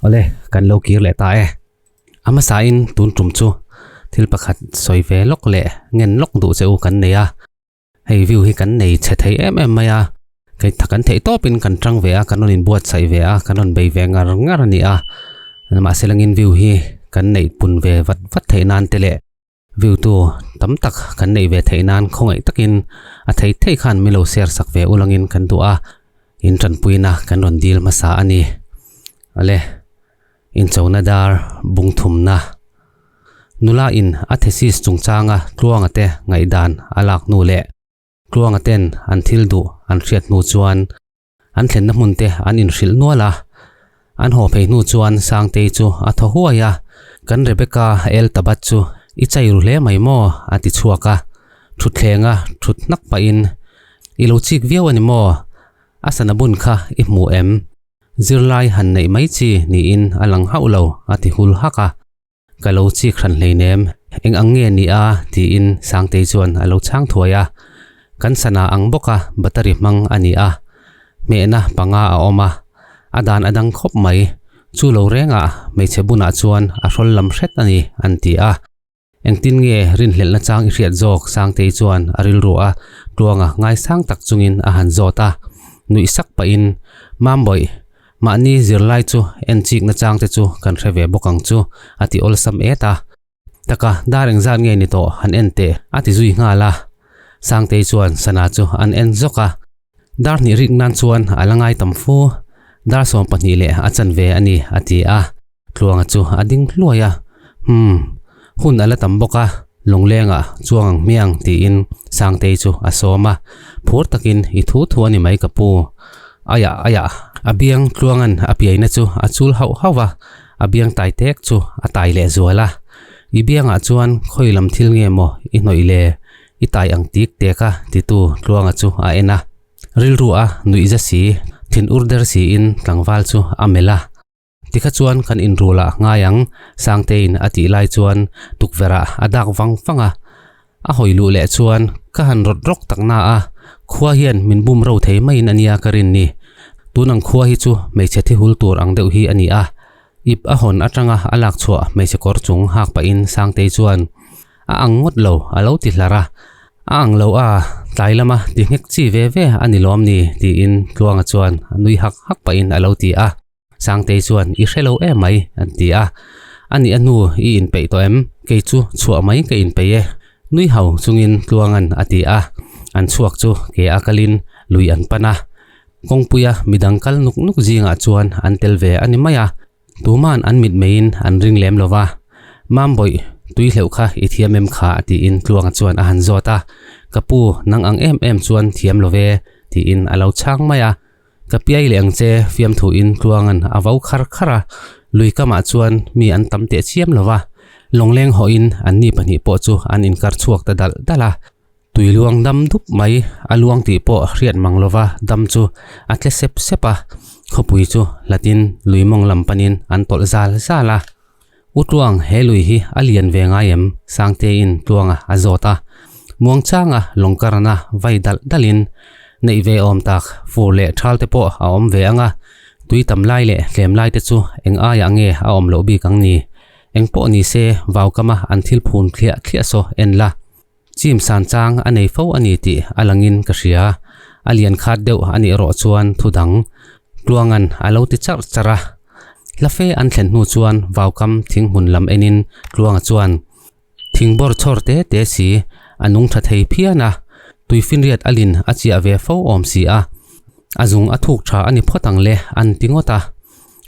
Awle, kan lo kir leh ta e. A hmasain tun tum chu thil pakhat sawi ve lawk leh ngen lawk duh che u kan nei a. Hei view hi kan nei chhe thei em em mai a, kei kan theih tawpin kan tang ve a, kan rawn inbuatsaih ve a, kan rawn bei ve ngar ngar a ni a. Mahse langin view hi kan neih pun ve vat vat theih nan te leh view tu tam tak kan neih ve theih nan khawngaih takin a thei thei khan min lo share sak ve ulangin kan duh a, in tanpuina kan rawn dil hmasa a ni. Awle. Inchona dar bung thumna. Nula in a thesis chungchanga Tluanga te ngaihdan a lak hnu leh Tluanga ten an thil duh an hriat hnu chuan an thlenna hmun te an inhrilh nual a. An haw phei hnu chuan Sangtei chu a thaw huai a, Kan Rebecca El Tabat chu i chai ru hle mai maw? a ti chhuak a. Thutthleng a thut hnak pahin, I lo chik viau a ni maw? A sana bun kha i hmu em? Zirlai han neih mai chi niin a lang hauh lo, a ti hul hak a. Ka lo chik hran hleinem, eng ang nge ni a? tiin Sangtei chuan a lo chhang thuai a. Kan sana ang bawka battery hmang a ni a, hmehna panga a awm a, a dan a dang khawp mai. Chu lo rengah hmeichhe bunah chuan a hrawl lam hret a ni, an ti a. Engtin nge rinhlelhna chang i hriat zawk? Sangtei chuan a rilru a tluanga ngaisang tak chungin a han zawt a. Nuih sak pahin, Mambawih, mahni zirlai chu en chikna chang te chu kan hre ve bawk ang chu, a ti awlsam et a. Taka, dar engzat nge ni tawh han en teh, a ti zui nghal a. Sangtei chuan sana chu an en zawk a. Dar hnih rik nan chuan a la ngai tam fu, dar 12 leh a chanve a ni, a ti a. Tluanga chu a ding hluai a, Umm, hun a la tam bawk a, lunglengah chuang ang hmiang tiin Sangtei chu a sawm a, phur takin i thu thu a ni mai ka pu. Aiah aiah, a biang Tluanga'n a piaina chu a chul hauh hauh a, a biang tai tek chu a tai leh zual a. I biangah chuan khawi lam thil nge maw i hnawih le? I tai ang tik tek a titu Tluanga chu a en a. Rilru a nuih za si, thin ur der siin tlangval chu a melh a. Tikha chuan kan inrul ah ngai ang, Sangteiin a tih lai chuan tukverh ah a dak vang vang a. A hawi luh leh chuan ka han rawt rawk tak na a, khua hian min bum ro thei maiin a nia ka rin ni. Tun ang khua hi chu hmeichhe thi hul tur ang deuh hi a ni a. Ip a hawn atanga a lak chhuah hmeichhe kawr chung hak pahin Sangtei chuan a ang ngawt lo a lo ti hlar a. A ang lo a, tlai lama ti nghek chi ve ve a ni lawm ni tiin Tluanga chuan a nui hak hak pahin a lo ti a. Sangtei chuan i hre lo em mai an ti a. A nih a hnu i inpeih tawh em? Kei chu chhuah mai ka inpeih e. Nui hau chungin Tluanga'n a ti a. An chhuak chu ke a kalin lui an pan a. Kawngpuia midang kal nuk nuk zingah chuan an tel ve a ni mai a. Tuma'n an mit meiin an ring lem lo va. Mambawih, tui hleuh kha i thiam em kha? tiin Tluanga chuan a han zawt a. Ka pu, nang ang em em chuan thiam lo ve, tiin a lo chhang mai a. Ka piai leh ang che, fiamthuin Tluanga'n a vo khar khar a. Lui kamah chuan mi an tam teh chiam lo va. Lawngleng hawhin anni pahnih pawh chu an inkar chhuak ta dalh dalh a. Tui luang dam dup mai, a luang tih pawh hriat mang lova dam chu a tle sep sep a, khawpui chu hlatin lui mawng lam panin an tawlh zal zal a. U Tluang, he lui hi a lian ve ngai em? Sangteiin Tluanga a zawt a. Muangchanga lawngkarna vai dalh dalhin neih ve awm tak fur leh thal te pawh a awm ve ang a, tui tam lai leh tlem lai te chu eng aiah nge a awm loh bik ang ni? Eng pawh ni se vaukama an thil phun thliah thliah saw en la. Chim san chang a nei fo a ni tih a langin ka hria. A lian khat deuh a nih erawh chuan thu dang Tluanga'n a lo ti charh charh a. Hlafe an thlen hnu chuan vaukam thinghmun lam enin Tluanga chuan thing bawr chhawr te te si a nung tha thei phian a, tuifinriat a lin a chiah ve fo awm si a, a zung a thuk tha a ni phawt ang le an ti ngawt a.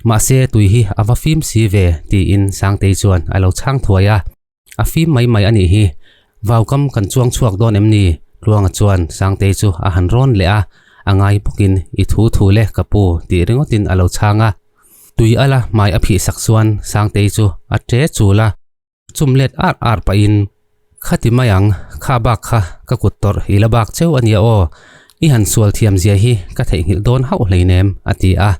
Mahse tui hi a va fim si ve tiin Sangtei chuan a lo chhang thuai a. A fim mai mai a nih hi. Vaukam kan chuang chhuak dawn em ni? Tluanga chuan Sangtei chu a han rawn leh a, a ngai bawkin i thu thu le ka pu tih ringawtin a lo chhang a. Tui ala hmai a phih sak chuan Sangtei chu a ṭe chul a, chum let ar ar pahin, Khati mai ang, kha bak kha ka kut tawrh i la bak cheu a nia aw, i han sual thiam zia hi ka theihnghilh dawn hauh hleinem a ti a,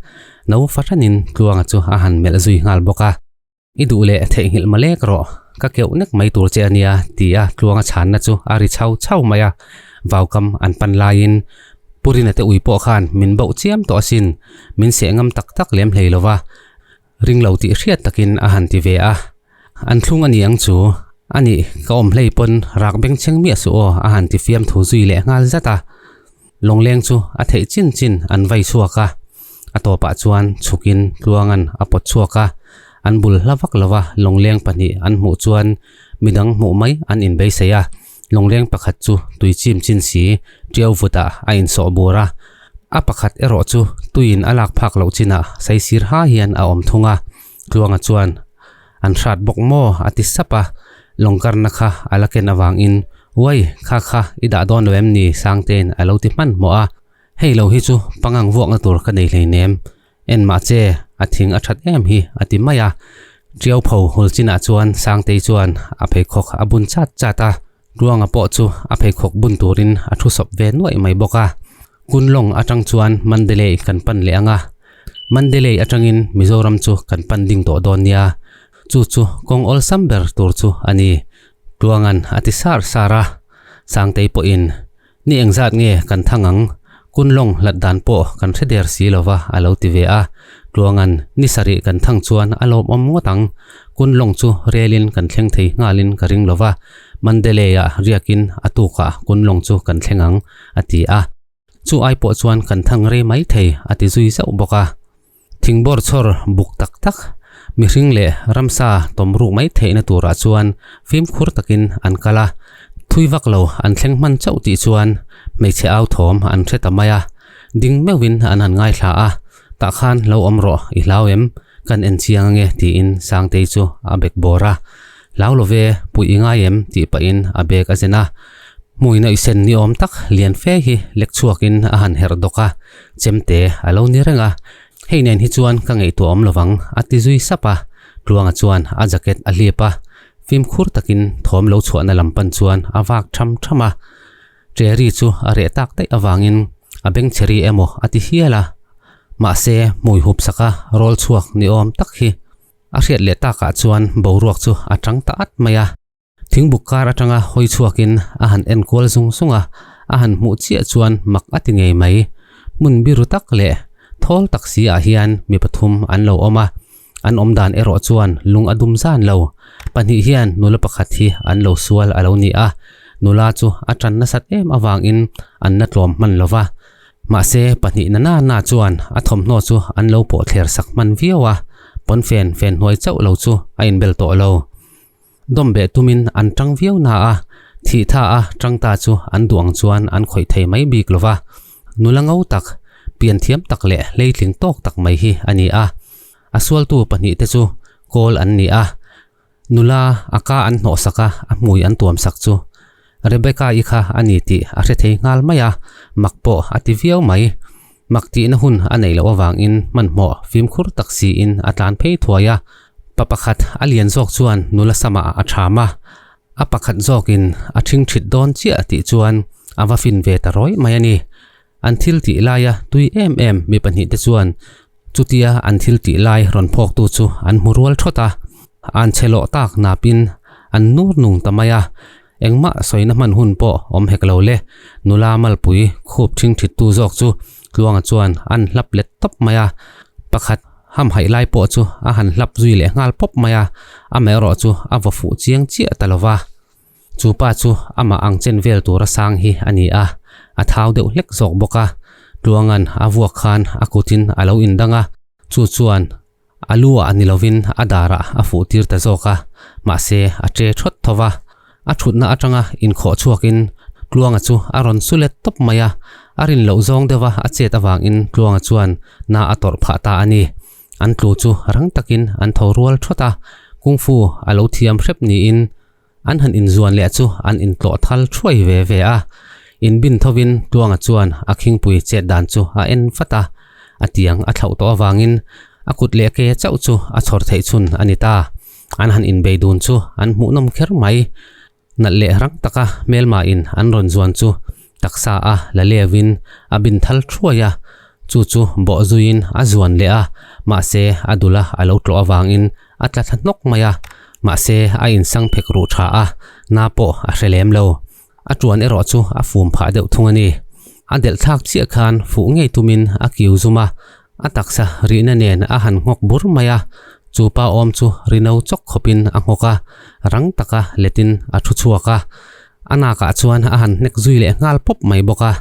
no fahranin Tluanga chu a han melh zui nghal bawk a. I duh leh theihnghilh malek rawh, ka keuh nek mai tur che a nia, tia Tluanga chhanna chu a ri chho chho mai a. Vaukam an pan laiin Purina te ui pawh khan min bauh chiam tawh asin, min seh ngam tak tak lem hlei lo va. Ring lo tih hriat takin a han ti ve a. An thlung a ni ang chu. A nih, ka awm hlei pawn rak bengchheng miah suh aw a han ti fiam thu zui leh nghal zat a. Lawngleng chu a theih chin chin an vai chhuak a. A tawpah chuan chhukin Tluanga'n a pawt chhuak a. An bul hla vak lova lawngleng pahnih an hmuh chuan midang hmuh mai an inbeisei a. Lawngleng pakhat chu tui chim chin si ṭiau vutah a insawh bur a. A pakhat erawh chu tuiin a lak phak loh chinah saisir ha hian a awm thung a. Tluanga chuan, An hrat bawk maw? a ti sap a. Lawngkarna kha a la ken avangin, Uai, kha kha i dah dawn lo em ni? Sangtein a lo ti hmanhmawh a. Hei lo hi chu pangang vuakna tur ka nei hleinem. En mah che, a thing a that em hi, a ti mai a. Ṭiau pho hul chinah chuan Sangtei chuan a pheikhawk a bun chat chat a. Tluanga pawh chu a pheikhawk bun turin a thu sawp ve nuaih mai bawk a. Kunlawng atang chuan Mandalay kan pan leh ang a. Mandalay atangin Mizoram chu kan pan ding tawh dawn nia. Chu chu kawng awlsam ber tur chu a ni. Tluanga'n a ti sar sar a. Sangtei pawhin Ni engzat nge kan thang ang? Kunlawng hlat dan pawh kan hre der si lova a lo ti ve a. Tluanga'n ni sarih kan thang chuan a lawmawm ngawt ang. Kunlawng chu relin kan thleng thei nghalin ka ring lova, Mandalay-ah riakin a tukah Kunlawng chu kan thleng ang, a ti a. Chu ai pawh chuan kan thang rei mai thei, a ti zui zauh bawk a. Thingbawr chhawr buk tak tak, mihring leh ramsa tawm ruk mai theihna turah chuan fimkhur takin an kal a, thui vak lo an thleng hman chauh tih chuan hmeichhe au thawm an hre ta mai a, ding meuhin an han ngaithla a, tah khan lo awm rawh i hlau em, kan en chiang ange tiin Sangtei chu a bek bawr a, hlau lo ve puih i ngai em tih pahin a bag a zen a, hmuina i sen ni awm tak lian fe hi lek chhuakin a han herh dawk a. Chemte a lo ni reng a, hei nen hi chuan ka ngaihtuah awm lovang a ti zui sap a, Tluanga chuan a jacket a hlip a, fimkhur takin thawm lo chhuahna lam pan chuan a vak tham tham a, Cherry chu a reh tak daih avangin a beng cherry emaw a ti hial a, mahse hmui hup saka rawl chhuak ni awm tak hi a hriat leh takah chuan boruak chu a chang ta at mai a. Thingbuk kar atanga hawi chhuakin a han en kual zung zung a, a han hmuh chiah chuan mak a ti ngei mai. Hmun biru tak leh thawl tak si ah hian mi pathum an lo awm a, an awm dan erawh chuan lung a dum zan lo. Pahnih hian nula pakhat hi an lo sual a lo ni a, nula chu a tan nasat em avangin an la tlawm hman lo va. Mahse pahnih na na na chuan a thawmhnaw chu an lo pawh thler sak hman viau a, pawnfen fen hnuai chauh lo chu a inbel tawh lo. Dawm beh tumin an tang viau na a, thih tha a tang ta chu an duh ang chuan an khawih thei mai bik lo va. Nula ngo tak, pian thiam tak leh hleitling tawk tak mai hi a ni a. A sualtu pahnihte chu kawl an ni a, nula a ka an hnawhsak a, a hmui an tuamsak chu Rebecca-i kha a ni tih a hre thei nghal mai a, mak pawh a ti viau mai. Mak tihna hun a neih loh avangin hmanhmawh fimkhur tak siin a tlan phei thuai a. Pa pakhat a lian zawk chuan nula samah a ṭham a, a pakhat zawkin a ṭhingṭhit dawn chiah tih chuan a va fin ve ta rawih mai a ni. An thil tih laia tui em em mi pahnihte chuan chutia an thil tih lai rawn phawktu chu an hmu rual thawt a, an che lawh tak napin an nur nung ta mai a, engmah sawina hman hun pawh awm hek lo le. Nula malpui khup ṭhingṭhittu zawk chu Tluanga chuan an hlap let tawp mai a, pakhat hamhaih lai pawh chu a han hlap zui leh nghal pawp mai a, amaherawh chu a vaw fuh chiang chiah ta lo va. Chu pa chu amah ang chen vel tura sang hi a ni a, a thau deuh hlek zawk bawk a. Tluanga'n a vuak khan a kutin a lo indang a, chu chuan a lu ah ni lovin a darah a fuh tir ta zawk a, mahse a che thawt tho va. A thutna atanga inkhawh chhuakin Tluanga chu a rawn su let tawp mai a, a rin loh zawng deuha a chet avangin Tluanga chuan na a tawrh phah ta a ni. An tlu chu rang takin an tho rual thawt a, Kung Fu a lo thiam hrep niin An han inzuan leh chu an intlawh thal thuai ve ve a, inbin thovin Tluanga chuan a khingpui chet dan chu a en vat a, a tiang a thlauh tawh avangin a kut leh ke chauh chu a chhawr theih chhun a ni ta. An han inbei dun chu an hmuhnawm kher mai. Nalh leh rang taka hmelmain an rawn zuan chu taksa a la levin a bin thal thuai a, chu chu bawh zuiin a zuan leh a, mahse a dula a lo tlawh avangin a tla thla hnawk mai a, mahse a insang phek ruh tha a, na pawh a hre lem lo. A tuan erawh chu a fum phah deuh thung a ni. A delh thlak chiah khan fuh ngei tumin a kiu zum a. A taksa rihna nen a han nghawk bur mai a, chu pa awm chu rino chawk khawpin a nghawk a, rang taka letin a thu chhuak a. A nakah chuan a han hnek zui leh nghal pawp mai bawk a.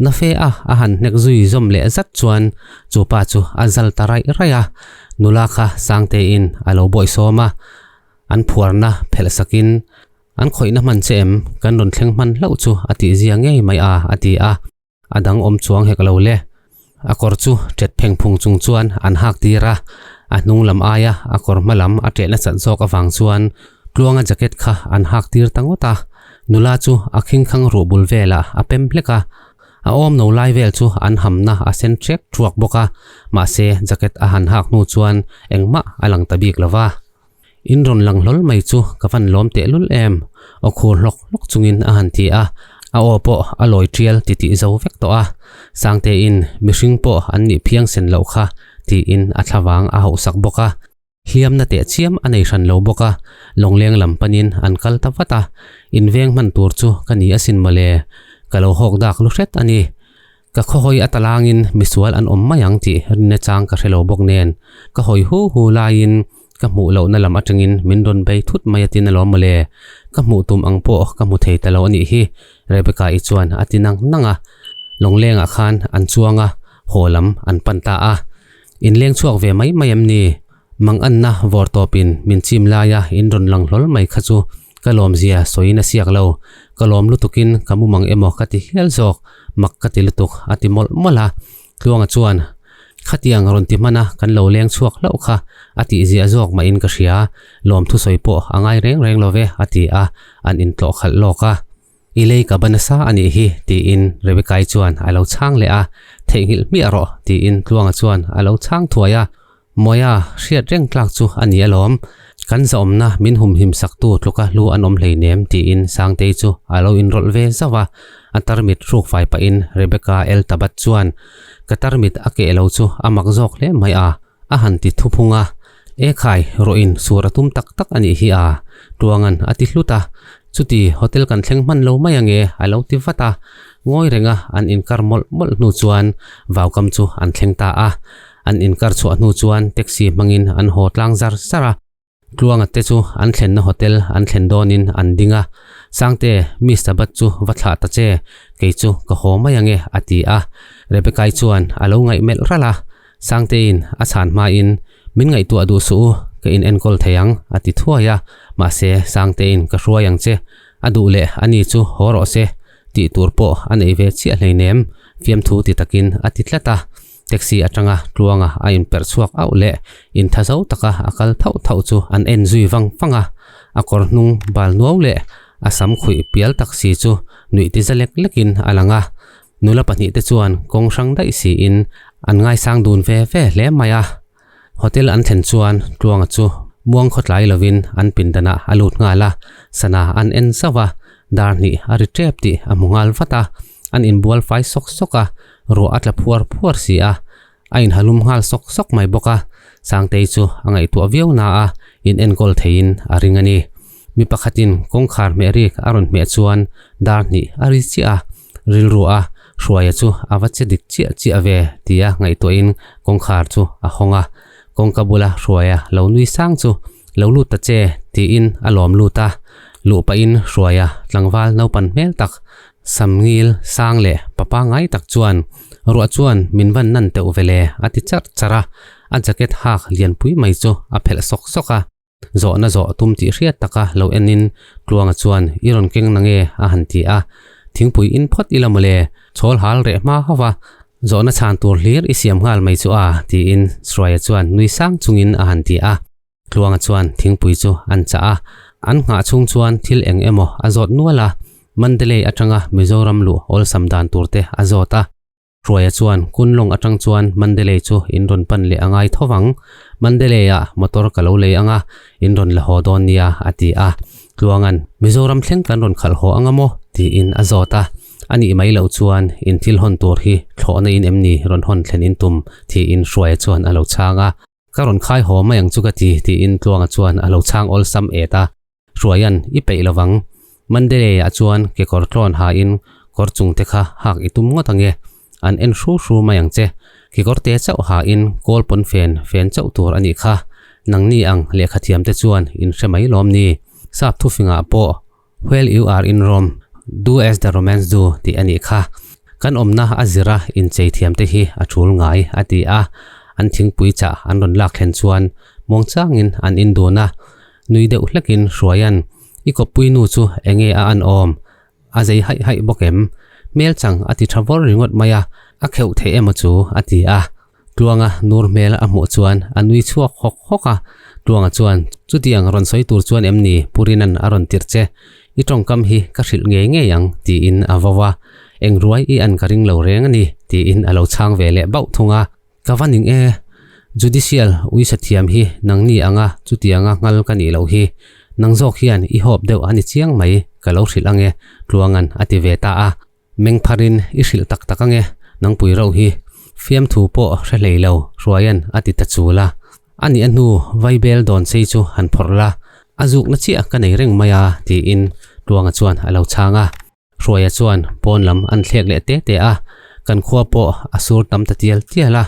Na fe a a han hnek zui zawm leh zat chuan chu pa chu a zal ta raih raih a, nula kha Sangtein a lo bawihsawm a, an phuarna phelh sakin An khawihna hman che em? Kan rawn thleng hman hlauh chu a tih zia ngei mai a, a ti a. A dang awm chuang hek lo le. A kawr chu ṭet pheng phung chung chuan an hak tir a, a hnung lam aia a kawr hma lam a ṭehna chat zawk avang chuan Tluanga jacket kha an hak tir ta ngawt a. Nula chu a khingkhang ruh bul velah a pem hlek a, a awm no lai vel chu an hamna a sen ṭek ṭuak bawk a, mahse jacket a han hak hnu chuan engmah a lang ta bik lo va. In rawn lang hlawl mai chu ka van lawm tehlul em? Aw khur hlawk hlawk chungin a han ti a, a aw pawh a lawi tial titih zo vek tawh a. Sangtein mihring pawh an nih phiang sen loh kha tiin a thlavang a hauhsak bawk a. Hliamna teh chiam a nei hran lo bawk a, lawngleng lam panin an kal ta vat a. Inveng hman tur chu ka ni asin mawle, ka lo hawk dak lu hret a ni. Ka khawhawi a talangin misual an awm mai ang tih rinna chang ka hre lo bawk nen, ka hawi hu hu laiin ka hmuh lohna lam atangin min rawn bei thut mai atin alawm mawle. Ka hmuh tum ang pawh ka hmu thei ta lo anih hi, Rebecca-i chuan a ti nang nang a. Lawnglengah khan an chuang a, haw lam an pan ta a. Inleng chhuak ve mai mai em ni? Manganna vawr tawpin min chim laia in rawn lang hlawl mai kha chu ka lawmzia sawiin a siak lo. Ka lawm lutukin ka mu mang emaw ka ti hial zawk, mak ka ti lutuk a ti mawlh mawlh a. Tluanga chuan, Khatiang rawn ti hman a kan lo leng chhuak hlauh kha a tih ziah zawk mahin ka hria, lawmthu sawi pawh a ngai reng reng lo ve a ti a, an intlawh khalh lawk a. I lei ka ban nasa a nih hi, tiin Rebecca-i chuan a lo chhang leh a, Theihnghilh hmiah rawh, tiin Tluanga chuan a lo chhang thuai a. Mawia, hriat reng tlak chu a ni alawm. Kan zahawmna min humhim saktu tluka hlu an awm hleinem, tiin Sangtei chu a lo inrawlh ve zauh a. A tarmit hruk fai pahin Rebecca El Tabat chuan, Ka tarmit a keh lo chu a mak zawk hle mai a, a han ti thuphung a. E khai, rawhin sur a tum tak tak a nih hi a, Tluanga'n a ti hlut a. Chuti, hotel kan thleng hman lo mai ange, a lo ti vat a. Ngawi renga an inkar mawlh mawlh hnu chuan vaukam chu an thleng ta a. An inkar chhuah hnu chuan taxi hmangin an haw tlang zar zar a. Tluanga te chu an thlenna hotel an thlen dawnin an ding a, Sangte, Mister Bat chu va thlah ta che, kei chu ka haw mai ange, a ti a. Rebecca-i chuan a lo ngaih melh ralh a, Sangtein a chhan hmain, Min ngaihtuah duh suh u, ka in enkawl thei ang, a ti thuai a, mahse Sangtein ka hruai ang che, a duh leh ani chu haw rawh se, tih tur pawh a nei ve chiah hleinem, fiamthu ti takin a ti tlat a. Taxi atanga Tluanga a inperh chhuak auh leh intha zo taka a kal thauh thauh chu an en zui vang vang a, a kawr hnung bal nuau leh a sam khuih pial tak si chu nuih ti za lek lekin a lang a. Nula pahnihte chuan kawng hrang daih siin an ngaisang dun ve ve hle mai a. Hotel an thlen chuan Tluanga chu muang khawtlai lovin an pindanah a lut nghal a, sana an en zauh a, dar hnih a ri tep tih a hmu nghal vat a, an inbual fai sawk sawk a, ruah a tla phuar phuar si a, a inhalum nghal sawk sawk mai bawk a, Sangtei chu a ngaihtuah viau na a, in enkawl theiin a ring a ni. Mi pakhatin kawngkhar hmeh rik a rawn hmeh chuan dar hnih a ri chiah a, rilru a Hruaia chu a va che dik chiah chiah ve tia ngaihtuahin kawngkhar chu a hawng a, kawngka bula Hruaia lo nui sang chu lo lut ta che tiin a lawm lut a, luh pahin Hruaia tlangval naupan hmel tak Samngil sang leh papa ngai tak chuan ruah chuan min van nan teuh ve le a ti charh charh a, a jacket hak lianpui mai chu a phelh sawk sawk a. Zawhna zawh tum tih hriat taka lo enin Tluanga chuan i rawn keng na nge a han ti a, thingpui in phawt ila mawle, chhawl hal reh hma hauh a, zawhna chhan tur hlir i siam nghal mai chu a tiin Hruaia chuan nui sang chungin a han ti a. Tluanga chuan thingpui chu an chah a, an nghah chhung chuan thil eng emaw a zawt nual a, Mandalay atanga Mizoram luh awlsam dan tur te a zawt a. Hruaia chuan Kunlong atang chuan Mandalay chu in rawn pan leh a ngai tho vang. Mandalay ah motor ka lo lei anga in rawn la haw dawn nia a ti a. Tluanga'n Mizoram thleng kan rawn khalh haw anga maw? tiin a zawt a. A nih mai loh chuan in thil hawn tur hi thlawhna in em ni rawn hawn thlen in tum? tiin Hruaia chuan a lo chhang a. Ka rawn khai haw mai ang chu ka ti tiin Tluanga chuan a lo chhang awlsam et a. Hruaia'n i peih lovang. Mandalay-ah chuan kekawr tlawn hain kawr chung te kha hak i tum ngawt ange. An en hru hru mai ang che. Kekawrte chauh ha in kawl pawn fen fen chauh tur a nih kha. Nangni ang lehkha thiam te chuan in hre mai lawm ni. Sap thufingah pawh While you are in Rome, do as the Romans do tih a nih kha. Kan awmna a zira inchei thiam te hi a tul ngai a ti a. An thingpui chah an rawn lak thlen chuan muangchangin an indun a. Nui deuh hlekin Hruaia'n, I kawppui nu chu enge a an awm? A zei haih haih bawk em? Hmel chang a ti tha vawr ringawt mai a, a kheuh theih emaw chu a ti a. Tluanga nur hmel a hmuh chuan a nui chhuak hawk hawk a, Tluanga chuan, Chutiang rawn sawi tur chuan em ni? Purina'n a rawn tirh che. I tawngkam hi ka hrilh ngei ngei ang, tiin a vo a. Eng ruai i an ka ring lo reng a ni, tiin a lo chhang ve leh bauh thung a. Ka va ning e, Judicial uisa thiam hi nangni anga chutianga nghal ka nih loh hi. Nang zawk hian i hawp deuh a ni chiang mai, ka lo hrilh ange, Tluanga'n a ti ve ta a. Meng pharin i hrilh tak tak ange, nangpui rauh hi. Fiamthu pawh hre hlei lo, Hruaia'n a ti ta chul a. A nih a hnu Vaibel dawn sei chu han phawrh la, a zukna chiah ka nei reng mai a, tiin Tluanga chuan a lo chhang a. Hruaia chuan pawn lam an thlek leh te te a, kan khua pawh a sur tam ta tial tial a,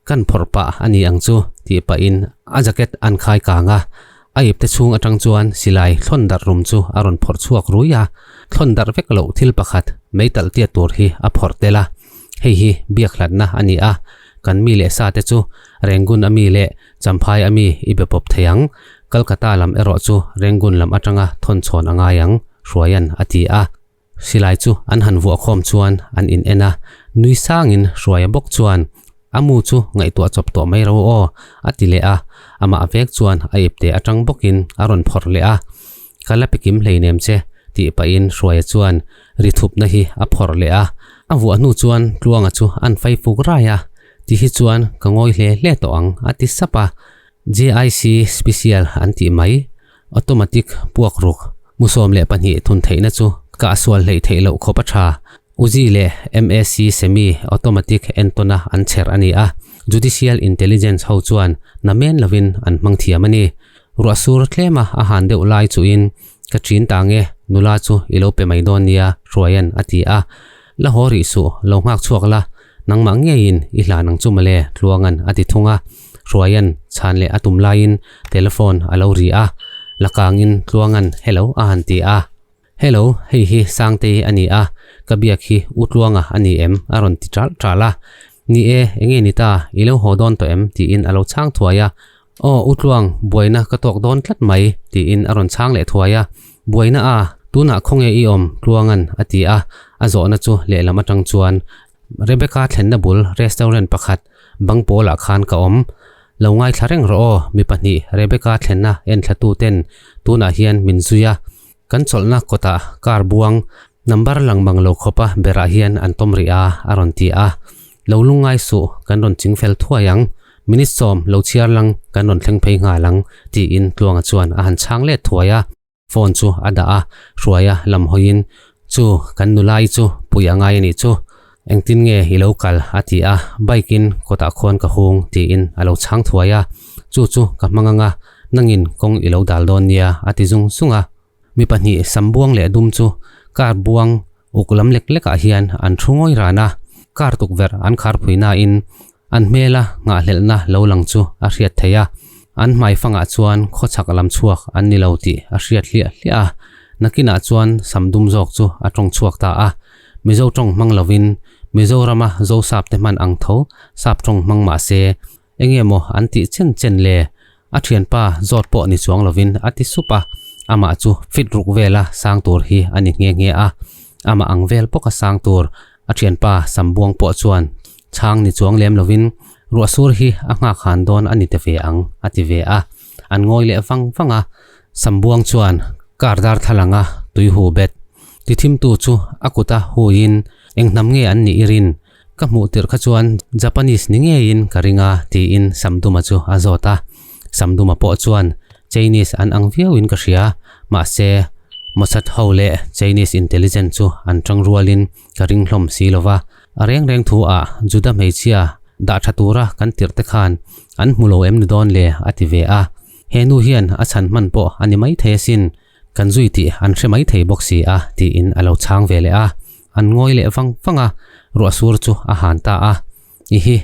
kan phawrh pah a ni ang chu tih pahin a jacket an khai kang a, a ipte chhung atang chuan silai thlawn darh rum chu a rawn phawrh chhuak rui a, thlawn darh vek loh thil pakhat mei talh tiat tur hi a phawrh tel a, hei hi biak hlatna a ni a, kan mi leh sa te chu Rangoon ami leh Champhai ami i be pawp thei ang, Calcutta lam erawh chu Rangoon lam atanga thawn chhawn a ngai ang, Hruaia'n a ti a. Silai chu an han vuah khawm chuan an in en a, nui sangin Hruaia bawk chuan, A mu chu ngaihtuah chawp tawh mai ro aw, a ti leh a, amah vek chuan a ipte atang bawkin a rawn phawrh leh a. Ka la pe kim hleinem che, tih pahin Hruaia chuan ri thupna hi a phawrh leh a. A vuah hnu chuan Tluanga chu an fai fuk rai a, Ti hi chuan ka ngawi hle hle tawh ang, a ti sap a. JIC Special an tih mai, automatic puak ruk, mu 12 thun theihna chu kah sual hleih theih loh khawp a tha. Uzi leh MAC Semi Automatic entawna an chher a ni a, Judicial Intelligence ho chuan namen lovin an hmang thiam a ni. Ruah sur tlema a han deuh lai chuhin ka chin ta nge, nula chu i lo pe mai dawn nia, Hruaia'n a ti a. La haw rih suh, lo nghak chhuak la, nangmah ngeiin i hlan ang chu mawle, Tluanga'n a ti thung a. Hruaia'n chhan leh a tum laiin telephone a lo ri a, la kangin Tluanga'n hello a han ti a. Hello, hei hi Sangtei a ni a, ka biak hi U Tluanga a ni em? a rawn ti ṭalh ṭalh a. Ni e, enge ni ta, i lo haw dawn tawh em? tiin a lo chhang thuai a. Aw, U Tluang, buaina ka tawk dawn tlat mai, tiin a rawn chhang leh thuai a. Buaina a, tunah khawnge i awm? Tluanga'n a ti a, a zawhna chu lehlam atang chuan Rebecca thlenna bul restaurant pakhat bang pawlah khan ka awm. Lo ngaithla reng rawh aw, mi pahnih Rebecca thlenna enthlatu ten tunah hian min zui a. Kan chawlhna kawtah car buang number lang mang lo khawpa berah hian an tawm rih a, a rawn ti a. Lo lungngai suh, kan rawn ching fel thuai ang. Minute sawm lo chhiar lang kan rawn thleng phei nghal ang, tiin Tluanga chuan a han chhang let thuai a. Phone chu a dah a, Hruaia lam hawiin, Chu, kan nulai chu pui a ngai a nih chu. Engtin nge i lo kal? a ti a, Bike in kawtah khawn ka hung, tiin a lo chhang thuai a. Chu chu ka hmang anga, nangin kawng i lo dal dawn nia, a ti zung zung a. Mi pahnih sam buang leh dum chu car buang uk lam lek lekah hian an thu ngawi ran a, car tukverh an khar phui nain an hmela nghahhlelhna lo lang chu a hriat theih a, an hmai fangah chuan khawchhak lam chhuak an ni lo tih a hriat hliah hliah a, nakinah chuan sam dum zawk chu a tawng chhuak ta a, Mizo tawng hmang lovin Mizorama Zosap te hman ang tho sap tawng hmang mah se Enge maw an tih chen chen le? A thianpa zawt pawh ni chuang lovin a ti sup a, amah chu fit ruk vela sang tur hi a ni nghe nghe a, amah ang vel bawka sang tur a thianpa Sambuang pawh chuan chhang ni chuang lem lovin ruahsur hi a nghak han dawn a ni te ve ang a ti ve a, an ngawi leh vang vang a, Sambuang chuan kar darthlalanga tui hu bet ti thimtu chu a kuta huiin eng hnam nge an nih i rin? Ka hmuh tirh kha chuan Japanese ni ngeiin ka ring a, tiin Samduma chu a zawt a. Samduma pawh chuan Chinese an ang viauin ka hria, mahse Mossad ho leh Chinese intelligence chu an tang rualin ka ring hlawm si lo va. A reng reng thu ah Juda hmeichhia dah tha tura kan tirh te khan an hmu lo em ni dawn le a ti ve a. He nu hian a chhan hman pawh a ni maithei asin. Kan zui tih an hre mai thei bawk si a, tiin a lo chhang ve leh a. An ngawi leh vang vang a, ruahsur chu a han ta a. I hi,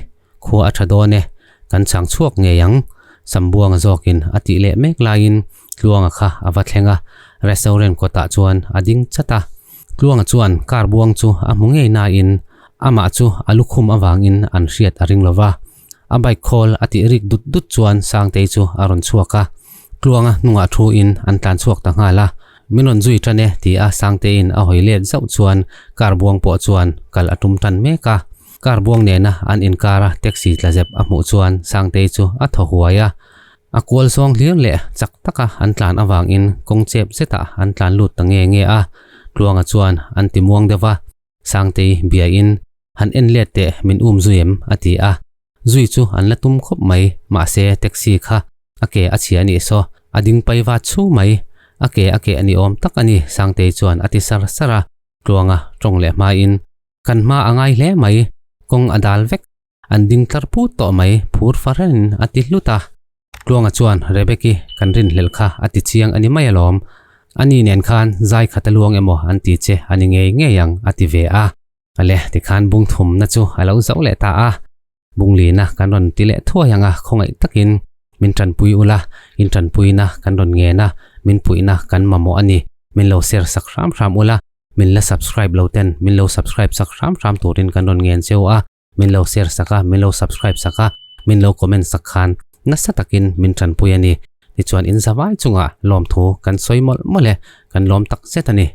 Khua a tha dawn e, kan chang chhuak ngei ang, Sambuanga zawkin a tih leh mek laiin Tluanga kha a va thleng a, restaurant kawtah chuan a ding chat a. Tluanga chuan car buang chu a hmu ngei nain amah chu a lukhum avangin an hriat a ring lo va. A bike khawl a tih rik dut dut chuan Sangtei chu a rawn chhuak a, Tluanga hnungah thu in an tlan chhuak ta nghal a. Min rawn zui tan e ti a Sangteiin a hawi let zauh chuan car buang pawh chuan kal a tum tan mek a. Car buang nena an inkara taxi tla zep a hmuh chuan Sangtei chu a thaw huai a. A kual zawng hlir leh chak taka an tlan avangin kawng chep zetah an tlan lut ta nge nge a. Tluanga chuan an ti muang deuh va, Sangtei biain han en let teh min um zui em? a ti a. Zui chu an la tum khawp mai, mahse taxi kha a ke a chhia anih saw, a ding pai va chhu mai, a ke a keh ni awm tak a ni Sangtei chuan a ti sar sar a. Tluanga tawng leh hmain, Kan hma a ngai hle mai, kawng a dal vek, an ding tlar put tawh mai phur fahranin a ti hlut a. Tluanga chuan Rebeki kan rinhlelh kha a ti chiang a ni mai alawm. Ani nen khan zai khat a luang emaw an ti che a ni ngei ngei ang a ti ve a. Ale tikhan bung thumna chu a lo zauh leh ta a. Bung lina kan rawn ti leh thuai ang a, khawngaih takin min tanpui ula, in tanpuina kan rawn ngen a, min puihna kan mamawh a ni. Min lo share sak hram hram ula, min la subscribe lo ten min lo subscribe sak hram hram turin kan rawn ngen cheu a. Min lo share sak a, min lo subscribe sak a, min lo comment sak khan nasa takin min tanpui a ni. Tichuan in zavai chungah lawmthu kan sawi mawlh mawlh e, kan lawm tak zet a ni.